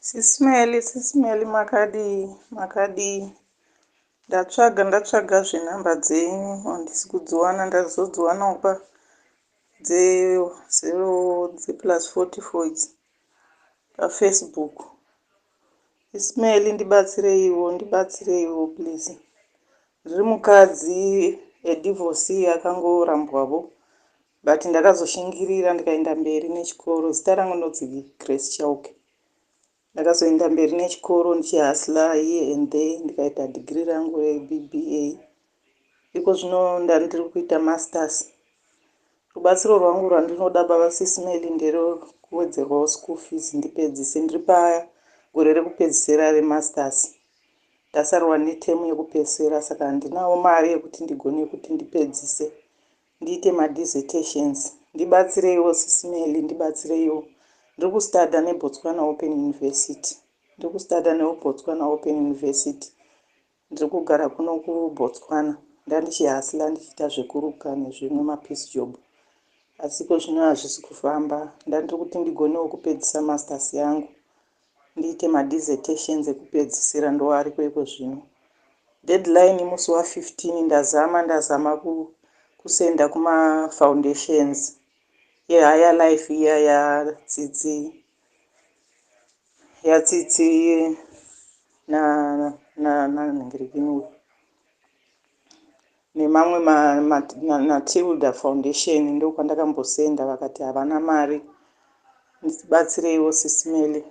Sisi Melly, Sisi Melly, makadii? Makadii? Ndatsvaga, ndatsvaga zvenhamba dzenyu, handisi kudziwana. Ndazodziwanawo pa dze zero dze plus 44 idzi paFacebook. Sisi Melly, ndibatsireiwo, ndibatsireiwo please. Ndiri mukadzi a divorcee, akangorambwavo, but ndakazoshingirira ndikaenda mberi nechikoro. Zita rangu ndonzi Grace Chauke. Ndakazoenda mberi nechikoro ndichihustler here and there, ndikaita degree rangu reBBA. Iko zvino ndandiri kuita masters. Rubatsiro rwangu rwandinoda, baba Sisi Melly, nderekuwedzerwawo school fees ndipedzise. Ndiri pagore rekupedzisira remasters, ndasarwa netemu yekupedzisira, saka handinawo mari yekuti ndigone kuti ndipedzise, ndiite madissertations. Ndibatsireiwo, Sisi Melly, ndibatsireiwo. Ndiri kustudya neBotswana Open University, ndiri kustudya neBotswana Open University. Ndiri kugara kuno kuBotswana. Ndandichihustler, ndichiita zvekuruka nezvimwe mapiece job, asi iko zvino hazvisi kufamba. Ndandiri kuti ndigonewo kupedzisa masters yangu, ndiite madissertations ekupedzisira, ndo ariko iko zvino. Deadline musi wa15. Ndazama, ndazama kusenda kumafoundations yeHigher Life iya yaTsitsi, yaTsitsi nanhingirikini nemamwe, naTilda Foundation, ndokwandakambosenda, vakati havana mari. Ndibatsireiwo, Sisi Melly.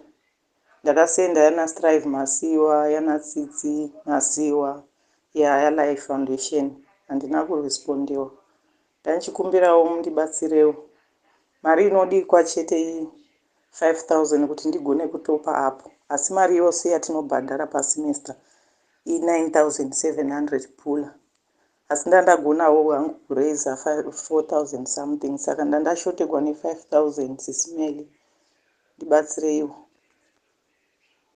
Ndakasenda yana Strive Masiyiwa, yana Tsitsi Masiyiwa, yeHigher Life Foundation, handina kurespondiwa. Ndandichikumbirawo mundibatsirewo. Mari inodikwa chete i5000 kuti ndigone kutopa apo, asi mari yose yatinobhadhara pasemester i9700 pula, asi ndandagonawo hangu kuraisa 4000 something, saka ndandashotegwa ne5000. Sisi Melly, ndibatsireiwo.